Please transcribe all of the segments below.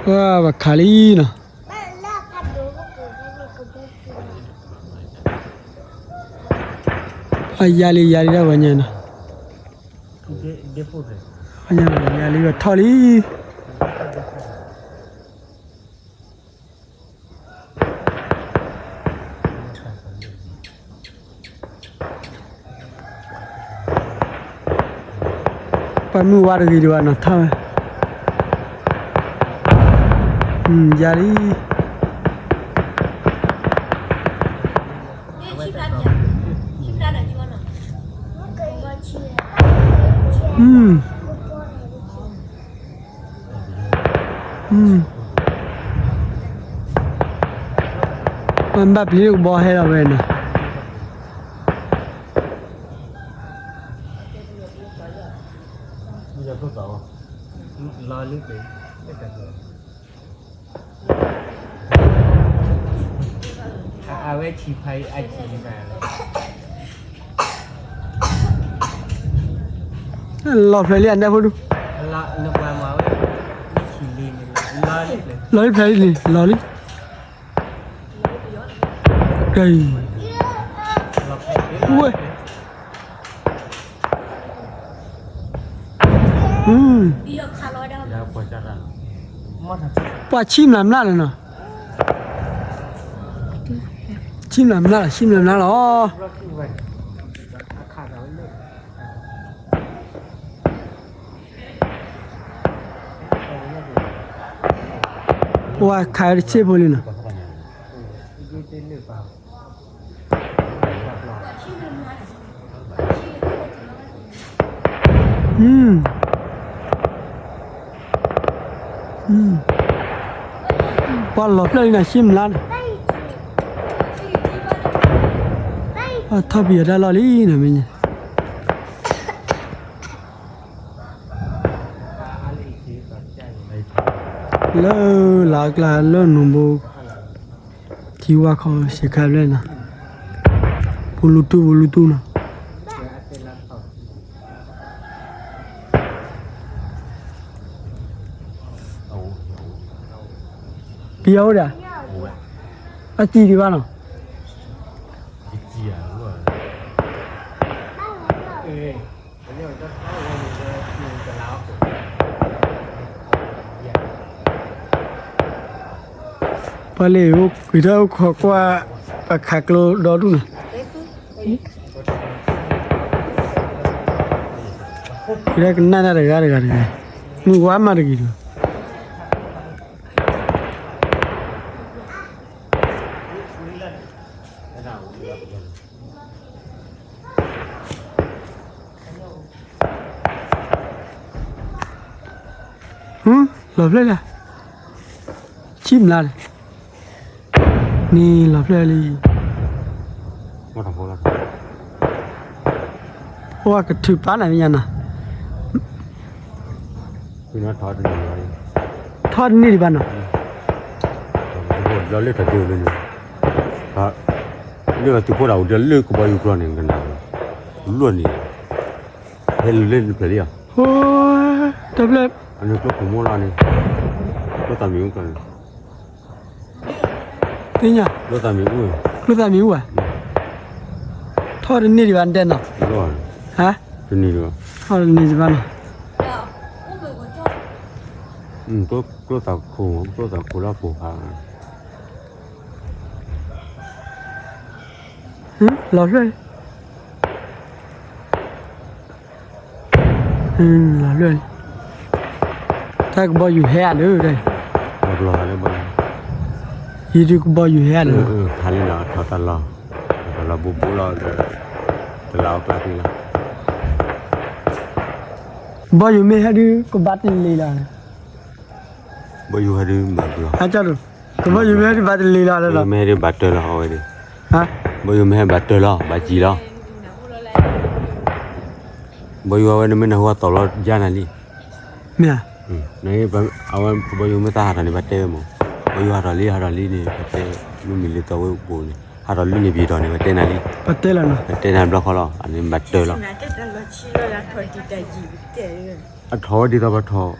ပှၤဘၣ်ခးလံနီၤ, ပှၤယၤလံယၤလံဒၣ်ဝဲညါနီၤ, ဝဲညါယၤလံဝဲထီၣ်လံ. ပှၤမုၢ်ဝါတဂ့ၤဒံးဘၣ်နီၤ ထီၣ်ဝဲ, ယၤလံ. ပှၤဘၣ်ပျံၤကဘီဟဲလီၤဝဲနီၤ. အဝဲဆံးဖးအံၤအဆံးန့ၣ်, လီၤဖျဲးလံအနဲဖိဒူ, လီၤလံဖျဲးလံန့ၣ် လီၤလံ, ဝဲ ပှၤဆံမျးမျးလီၤနီၤ, ဆံမျးမျးလီၤ ဆံမျးမျးလီၤ. ပှၤခးတဆံဖိလံနီၤ. ပှၤလီၤဖျၢၣ်လံနီၤ ဆံမျးန့ၣ်, ပှၤထီၣ်ပယီၤတၢ်လီၢ်လံနီၤ မ့ၢ်ညါ. လၢလၢအကျါလၢနူၤဘိ ထံဝါခီ ဆံးခါဘျဲၣ်နီၤ, ပူလူတူၢ်ပူလူတူၢ်နီၤ. ပယီၤအိၣ်ဒၣ်, အစံၣ်ဒံးဘၣ်နီၤ. ပှၤလၢအိၣ်က့ၤထီၣ်အိၣ်ခိးကွၢ် ပှၤခးကျိဒီဒူၣ်နီၤ, ကဲကနၣ်တၢ်တဂၤတဂၤတဂၤ, မုၢ်ဝါမးတဂ့ၤဒီး လီၤဖျဲၣ်လံ, ဆံမျးလံ, န့ၣ်လီၤဖျဲၣ်လံ, ပှၤကထုးပာ်နၤမ့ၢ်ညါနီၤ, ထီၣ်တန့ၢ်ဒံးဘၣ်နီၤ, လၢလၢထီၣ်ဒိၣ်လၢန့ၣ်, လၢသုးဖိတၢ်အိၣ်ဒီးလၢကဘီယူၤကျီၢ်န့ၣ် ကနၣ် လွဲၢ်န့ၣ် ဟဲလၢနဖျၢၣ်လံဧါ, တဖျၢၣ် အန့ၣ်ကျိခိၣ်မိၢ်လီၤန့ၣ်, ကျိသၣ်မံၤအူကျီၢ်န့ၣ်, သ့ၣ်ညါ, ကျိသၣ်မံၤအူ, ကျိသၣ်မံၤအူဧါ, ထီၣ်တန့ၢ်ဒံးဘၣ်တဲနီၤ, ဟါ, တန့ၢ်ဒံးဘၣ်, ထီၣ်တန့ၢ်ဒံးဘၣ်နီၤ, ကျိသၣ်ခိၣ်, ကျိသၣ်ခိၣ်လၢအပိာ်ဖး လီၤဖျၢၣ်လံ, လီၤဖျၢၣ်လံ, တၢ်ကဘီယူၤဟဲအါလၢ, ယဒုးကဘီယူၤဟဲအါလၢ, ထါလံနီၤထီၣ်တၢ်လီၤ, တၢ်လီၤဘူးဘူးလီၤ, တလါအီၤကျါသ့လီၤ, ကဘီယူၤမ့ၢ်ဟဲဒုးကဘၣ်တလ့ၤလီၤ, ဘီယူၤဟဲဒုးဘၣ်တလ့ၤလီၤ, ကဘီယူၤမ့ၢ်ဟဲဒုးဘၣ်တလ့ၤလီၤ, မ့ၢ်ဟဲဒုးဘၣ်တၢၢ်လီၤအဝဲဒၣ်, ဘီယူၤမ့ၢ်ဟဲဘၣ်တၢၢ်လီၤ ဘၣ်စံၣ်လီၤ, ဘီယူၤအဝဲန့ၣ်မ့ၢ်နၢ်ဟူအသီၣ်လီၤယါနၤလံ, မ့ၢ်ဧါ, အဝဲဘီယူၤမ့ၢ်သးဟးထီၣ်န့ၣ် ဘၣ်တဲဝဲမး, ဘီယူၤဟးထီၣ်လံ ဟးထီၣ်လံန့ၣ် ပတဲ, မုၢ်မံၤလံၤသီဝဲပူၤန့ၣ် ဟးထီၣ်လံန့ၣ် ပယီၤထီၣ်န့ၣ် ပတဲနၤလံ, ပတဲလီၤနီၤ, ပတဲနၤဘျီဃီလီၤ, အန့ၣ်ဘၣ်တၢၢ်လီၤ, အထီၣ်ဝဲဒ်သိးပထီၣ်,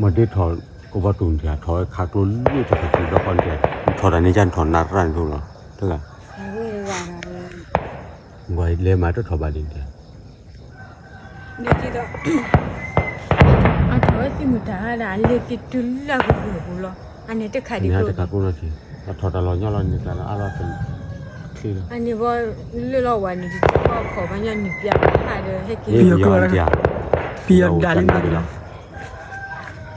မ့ၢ်ဒ်ထီၣ်, အိၣ်ဘီတူၢ်နတၢ်ထီၣ်ဝဲခးကျိလၢတၢ်ခးကျိဒီဃီနတၢ် ထီၣ်တၢ်န့ၣ်ကၢ်ထီၣ်နၢ်ရၣ်န့ၣ်လီၤ တဂၤ ပှၤလဲၤမၤတထီၣ်ဘၣ်ဒ်နတၢ် အထီၣ်ဝဲသ့ၣ်မုၢ်တၢ်ဟါဒၣ် အလဲၤသ့ၣ်တုၤလၢအကဂုာ်အပူၤလီၤ အန့ၣ်တခးဒ်န့ၣ် တခးကျိနီၣ်ထံ အထီၣ်တၢ်လီၤညီလီၤန့ၣ် တၢ်လီၤအါလီၤတၢ်ချ့လီၤ အန့ၣ်ဘီ လၢလီၤဝဲန့ၣ် တထီၣ်ခီၣ်ဘၣ်ညီနုၢ်ပျၢ်ဟးဒီးဟဲက့ၤ ပယီၤဒၣ်လံ ပယီၤဒၣ်လံ ပယီၤအိၣ်လံ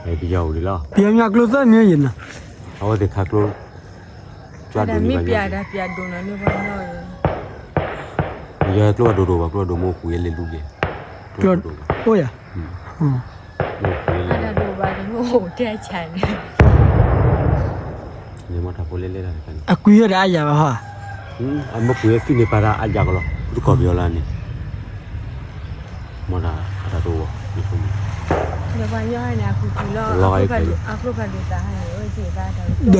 လီၤ ပယီၤမ့ၢ်ကျိသၢမံၤယဲၢ်နီၤ အဝဲသ့ၣ်ခးကျိ ကျိဒိၣ်မ့ၢ်ပျၢ်ဒၣ်ပျၢ်ဒိၣ်နီၤန့ၣ်ဘီညီ ပယီၤကျိဒိၣ်ဒိၣ်ဘၣ် ကျိဒိၣ်မ့ၢ်အိၣ်ကွံာ်လၢလူလံ ကျိဒိၣ်ဒိၣ်ဘၣ် အိၣ်ယၤ မ့ၢ်အိၣ်ကွံာ်လၢ အတၢ်ဒိၣ်ဘၣ်န့ၣ် မ့ၢ်အိၣ်တဲဆါန့ၣ် န့ၣ်မ့ၢ်တၢ်ဖိလဲလဲတၢ်တခါန့ၣ် အကွံာ်ဝဲဒၣ်အါယၤဘၣ်ဟီ အမ့ၢ်ကွံာ်ဝဲသ့ၣ်န့ၣ်ပာ်တၢ်အါယၤကလီၤ သုကီၢ်ပယီၤလၢန့ၣ် မ့ၢ်တၢ်အတၢ်တအိၣ် ဒီးပှၤညီန့ၣ် အကူၣ်ကူၣ်လီၤ အကျိဖးဒိၣ်သးဟဲန့ၣ် အဝဲသ့ၣ်ဘၣ်တၢ်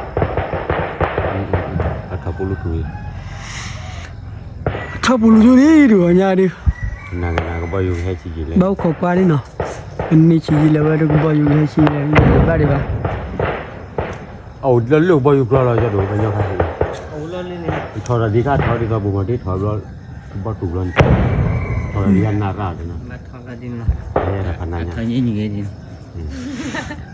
ဒ်အံၤ အထီၣ်ပူၤလူတူၢ် အထီၣ်ပူၤလူတူၢ်လံ ဒုးအီၤညါဒုး နကနၣ်ကဘီယူၤကဟဲဆံးယံာ်လဲၣ် ဘၣ်အိၣ်ခိးကွၢ်လံနီၤ ကန့ၢ်ဆံးယံာ်လဲၣ်ဝဲဒုးကဘီယူၤကဟဲဆံးလဲၣ် ဘၣ်ဒံးဘၣ် အအိၣ်လၢလၢကဘီယူၤကျီလီၤ ယဒိးကညီခါန့ၣ် ထီၣ်ဒီးဒ်ခါထီၣ်ဒ်သိးပူၤမီၤဒ်ထီၣ်ဘျီ ကဘီတူၢ်ဘျီန့ၣ် ထီၣ်ဒီးဒ်ကနၣ်ရၣ်တနီၤ ထီၣ်ဒီးဖး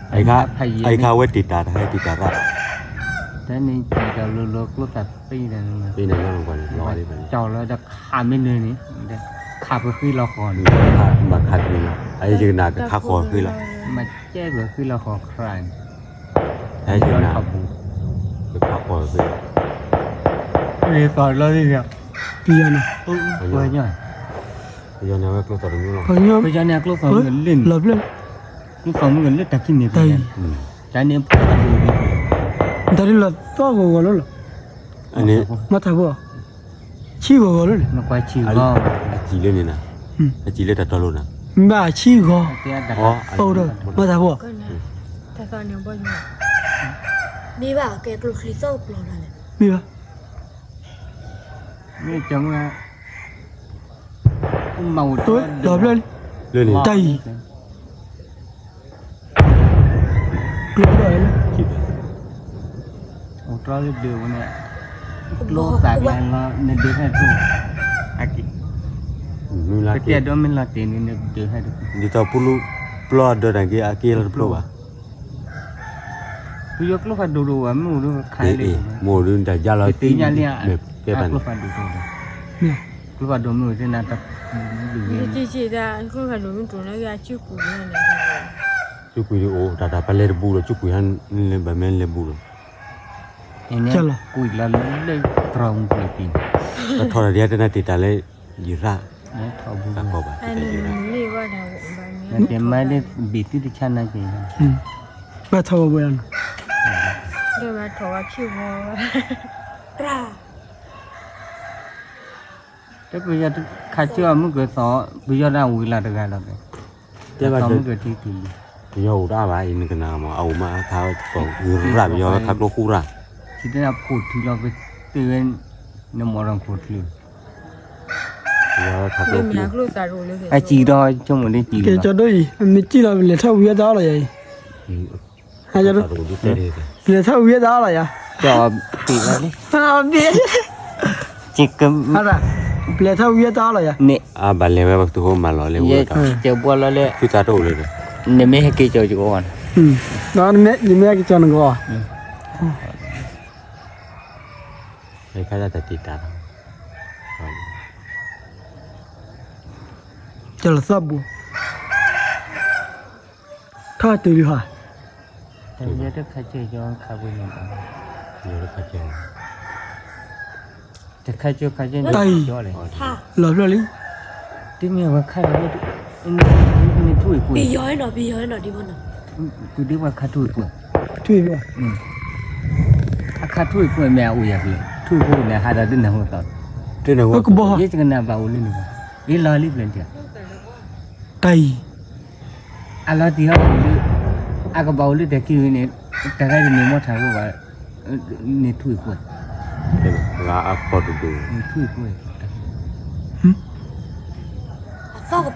နါညါ အံၤခါဝဲတံာ်တာ်တဟဲတံာ်တာ်ရၣ် တၢ်န့ၣ်တံာ်တာ်လိၤလိၤကျိသၣ်သ့ၣ်တနီၤ ပ့ၤန့ၣ်လီၤကွၢ်န့ၣ် လီၤလံ ကၠီလီၤဒီးခးမ့ၢ်နၢၤန့ၣ် ခးပဃ့လီၤဃီန့ၣ် ဘၣ်ခးပဃ့လီၤ အအံၤယကနၣ်ကခးဃီၤဃ့လီၤ မ့ၢ်ကဲပဃ့လီၤဃီၤခရၣ်န့ၣ် ဟဲယကနၣ် ကခးဃီၤဃ့လီၤ န့ၣ်သီၣ်လီၤလံန့ၣ် ပယီၤန့ၣ် ပယီၤန့ၣ်ဝဲကျိသီၣ်တမုၢ်လီၤ ပယီၤန့ၣ်အကျိသီၣ်မုၢ်လၢ်န့ၣ် လီၤဘျၢ ကျိသီၣ်မုၢ်လၢ်လၢတၢ်ခံန့ၣ် တၢ်အံၤ တၢ်န့ၣ်ဖးဒိၣ်ဒ် တၢ်ဒ်လီၤသီၣ်ဂီၤဂီၤလီၤလီၤ မ့ၢ်ထးဖိ ဆံးဂီၤဂီၤလီၤန့ၣ် မ့ၢ်ကွၢ်ဆံးဂီၤ အစံၣ်လၢန့ၣ်နၤ အစံၣ်လၢတၢ်တီလိၤနၤ ဘၣ်ဆံးဂီၤ အိၣ်ဒီး မ့ၢ်ထးဖိ တၢ်သီၣ်န့ၣ်ဘီယူၤ မ့ၢ်ဘၣ်ကဲကျိချံသီၣ်ပျီၤနၤလဲၣ် မ့ၢ်ဘၣ် မ့ၢ်ကမ မၤအိၣ်တၢ်လီၤဘျၢလံ လၢန့ၣ် တၢ်အံၤ ကျိဘျၢလံ အိၣ်တြီလၢဒၢးဝဲန့ၣ် ကျိသးကျါလီၤ နဒၢးဟဲတဖျိ အက့ၢ် ပတဲဒိးမ့ၢ်လီၤတ့ၢ်န့ၣ် နဒၢးဟဲတဖျိ ဒ်သိးပူလူပျီဒၢးတၢ်က့ၢ် အက့ၢ်လီၤတဖျိဘၣ် ပယီၤကျိဖးဒိၣ်ဒိၣ်ဝဲ မ့ၢ်အိၣ်ဒိၣ်ခါလံ မ့ၢ်အိၣ်ဒိၣ်တၢ်ယါလီၤ ပသ့ၣ်ညါလံ မ့ၢ်တဲဘၣ်န့ၣ် ကျိဖးဒိၣ်မ့ၢ်အိၣ်သ့ၣ်နၤတၢ် ကျိဖးဒိၣ်မ့ၢ်အိၣ်နၤ စုကွံာ်ဒ်အိၣ် တၢ်တၢ်ပလဲၤတဘူးဒီး စုကွံာ်ဟဲလၢဘၣ်မဲလဲၤဘူးဒီး ကွံာ်လီၤလၢတြီမူပူၤပံၤ တၢ်ထီၣ်တၢ်ဒ်တနၤတ့ၢ်တၢ်လၢယရၣ် တၢ်ကီဘၣ် တဲမါလၢဘ့ၣ်သုတဆါနၤက့ၤ ဘၣ်ထီၣ်ဝဲဝဲလီၤနီၤ ဘၣ်ထီၣ်ဝဲခံဝီ တၢ် တပယီၤခးဆၢအမုၢ်ကသီၣ် ပယီၤဒၣ်ဝံၤလီၤတဂၤဒီး တဲဘၣ်သီမုၢ်ကထံတုၤလံ ပယီၤအိၣ်တအါဘၣ်အံၤ နကနၣ်မး အအိၣ်မးအခါဝဲကီၢ်ရၣ် ပယီၤဝဲခးကျိဃူရၣ် ထံတနၢ်ဖိထံလီၤပသ့ဝဲ နမီၢ်ရၢၢ်ခိၣ်ချၢ ပယီၤဝဲခးကျိဃူ အစံၣ်ဒီးဆိကမိၣ်ဒ်စံၣ်လီၤ ကဲကၠီဒိအံၤ မ့ၢ်စံၣ်လီၤ ပလဲၤထီၣ်ဝံၤအတအါလီၤယၤအံၤ ဟဲကၠီဒိ ပလဲၤထီၣ်ဝံၤအတအါလီၤယၤ ကၠီပ့ၤဝဲလံ ပ့ၤ ပလဲၤထီၣ်ဝံၤအတအါလီၤယၤ န့ၣ် အဘၣ်လဲၤဝဲ ပကတိၤဟိမၤလီၤလၢဝဲ ကၠီဘှီလီၤလၢ သုသးတအိၣ်လၢၤဒီး နမ့ၢ်ဟဲက့ၤကၠီကီး နမ့ၢ်ဟဲက့ၤကၠီနဂီၢ် ခါဒၣ်တၢ်တံာ်တာ် ကၠီလီၤသီပူၤ ထီၣ်တုၤလံဟီ တၢ်ယဲတခါကၢကၠီခးပှဲၤန့ၣ် တခါကၢ တခါကၢခါကၢန့ၣ် တၢ်အံၤ လီၤဖျၢၣ်လံ တမ့ၢ်ဝဲခါလီၤ နထူၣ်အံၤကွံာ် ပယီၤနီၤ ပယီၤနီၤ ဒ်မနီၤ ကုဒ့ပှၤခါထူၣ်အံၤကွံာ် ထူၣ်အံၤကွံာ် အခါထူၣ်အံၤကွံာ်မ့ၢ်အအိၣ်ယၤက့ၤ ထူၣ်အံၤကွံာ်န့ၣ် ဟးဒီးတနၢ်ဟူသီ တနၢ်ဟူကဘီ ယဲၢ်တကနၣ်ဘၣ်အိၣ်လၢန့ၣ်ဘၣ် ယလီၤလံပျဲၢ်တၢ် တၢ်အံၤ အလီၤတံၢ်ဟီၣ်ပူၤလၢ အကဘၣ်အိၣ်လၢတၢ်ခံဂ့ၤန့ၣ် တၢ်ဂၤတန့ၢ်မီထးဂိၣ်ဘၣ် န့ၣ်ထူၣ်အံၤကွံာ် လၢအခီတဒိၣ် ထူၣ်အံၤကွံာ် အသီက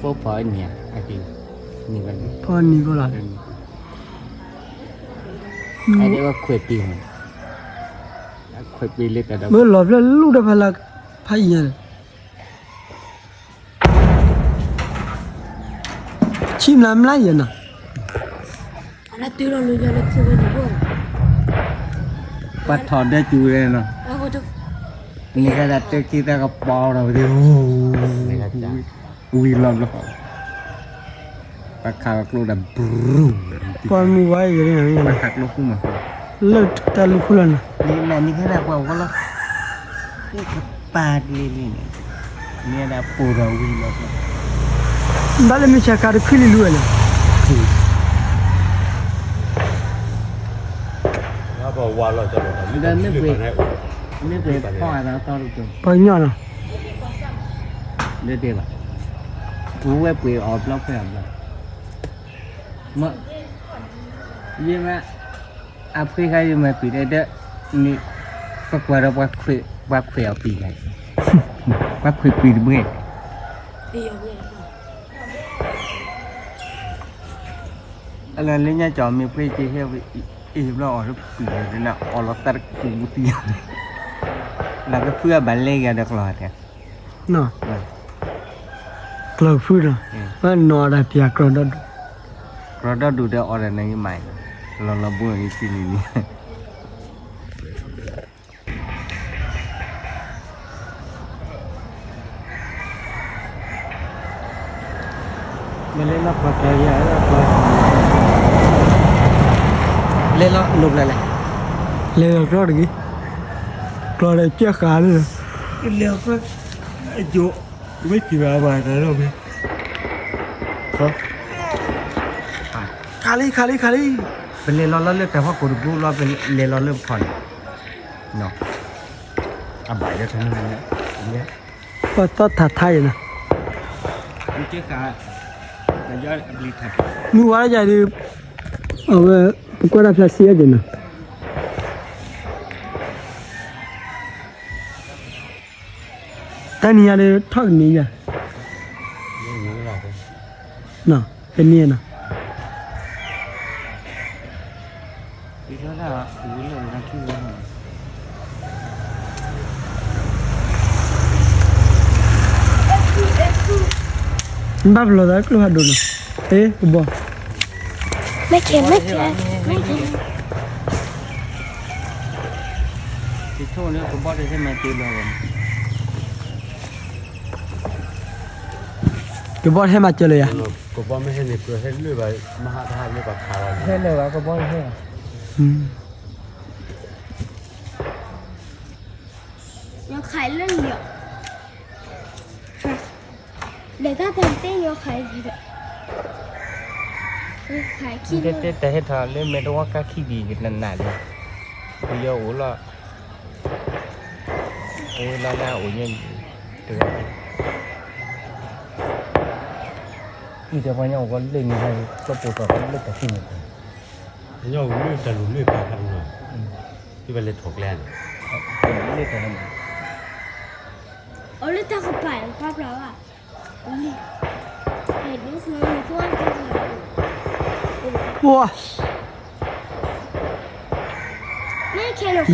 ဖိဖီအနံၤဧါ, ဖီအနံၤဖိလီၤ, အဒဲဝဲခွဲးပ့ၤမး, ခွဲးပ့ၤလၢတၢ်ဒီး မ့ၢ်လီၤဖျၢၣ်လူၢ်တဖၣ်လၢ ဖးအံၤညါန့ၣ် ဆံမျးမျးယဲၢ်နီၤ, ပှၤထီၣ်ဒၢကၠူဝဲနီၤ, န့ၣ်ကဲဒၣ်တၢ်ခံသၢကပီၤဒီး ဝံၤလီၤဘျီ, ပှၤခးကျိဒီး ဘြူၤ, ပှၤမုၢ်ဝါအံၤ ပှၤခးကျိဃူမး, လၢတၢ်လူၤဃူလီၤနီၤ, နမ့ၢ်နံၤခဲဒၣ်ပှၤဝီလီၤ, ကပာ်တလ့လံန့ၣ်, မ့ၢ်ဒၣ်ပိာ်ထီၣ်ဝံၤလီၤ, ဘၣ်လၢမုၢ်ဆါခါတခွံလံလူဝဲနီၤ, မ့ၢ်ပှၤဖီၣ်အသးသီတကၠိ, ပှၤကညီနီၤ, ဒ်ဘၣ်, ပဝဲပှ့ၤအီၤဘျီဖဲအဘျီ, မ့ၢ်, ယမ့ၢ်, အဖှ့ခါယမ့ၢ်ပှ့ၤဒဲဒၢ, န့ၣ်, ပကွၢ်ဒီးပှၤခွဲးအီၤပံၤ, ပှၤခွဲးပံၤတဘ့ၣ်, အလၢလၢညါကၠီမ့ၢ်ပှ့ၤက့ၤဟဲ, အ့ၣ်ဘျီအီၤတပံၤန့ၣ် အီၤလီၤသးတကူးဘူးသံ, လၢကဖုအဘၣ်လဲၤဂၤဒီးကျီၢ်တဲ ကျီၢ်ဖုဒီး, နီၢ်ဒၣ်ပၠးကျီၢ်ဒီဒူၣ်, ကျီၢ်ဒီဒူၣ်ဒီးအီၤဒီးနမၤ, လီၤလီၤဘိအံၤစံနံၤနံၤ, မ့ၢ်လဲၤလီၤပှၤကျီၢ်ယၤ, လဲၤလီၤလိၤဖျဲၣ်လဲၣ်, လဲၤလီၤကျီၢ်တဂ့ၤ, ကျီၢ်ဒီးကၢဃာ်လၢ, လဲၤကျီၢ်, အယိာ်, ဝဲက့ၤဘၣ်ဘၣ်တၢ်လီၢ်ဝဲ, ခါလံ ခါလံ ခါလံ, ပလဲၤလီၤလီၤလၢတၢ်ဖီခိၣ်တဘိလီၤ, ပလဲၤလီၤလၢပခီၣ်န့ၣ်, အဘၣ်ယဲထီၣ်န့ၣ်, ပှၤသီထးထါယဲနီၤ, မုၢ်ဝါလၢယၤဒီး, အဝဲ, ပကွၢ်တၢ်ဖျါဆံးအၢယဲနီၤ တနံၤညါဒီးထီၣ်ကနံၤညါ, တနံၤနီၤ, ဘၣ်ပလီၢ်သးကျိဖးဒိၣ်နီၤ, အ့ ကဘီ, မ့ၢ်ခဲ မ့ၢ်ခဲ, မ့ၢ်ခဲ ကဘီတဟဲမၤစၢၤလၢၤ, ကဘီတဟဲမၤစၢၤလၢၤယၤ, ကဘီမ့ၢ်ဟဲန့ၣ် ပဟဲလၢဘၣ်, မဟါတဟါလၢဘၣ်ခးလီၤ, ဟဲလၢၤဘၣ်ကဘီတဟဲ, ယခးလၢလီၤ, လဲၤတၢ်တသ့ၣ်ညါခး, တဟဲထီၣ်လၢမဲာ်တဝီကါခံဒံးကနးနးလံ, ပယီၤအိၣ်လီၤ, အိၣ်လီၤလၢအိၣ်ညါ, တဂၤ, အံၤတဲပှၤညီအိၣ်ကီးလၢန့ၣ်, ကီၢ်ပိာ်ထီၣ်ကီးလၢတၢ်ခံန့ၣ်, ပှၤညီအိၣ်လၢတၢ်လူၤလၢတၢ်ခါတနီၤ, ဟံၣ်ဘၣ်လဲၤထီၣ်ကျဲန့ၣ်, လၢတၢ်န့ၣ်, အိၣ်လၢတၢ်ကပၤ, ပှၤ,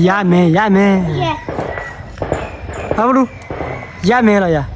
ယါမဲာ် ယါမဲာ်, အပဒူ, ယါမဲာ်လီၤယၤ,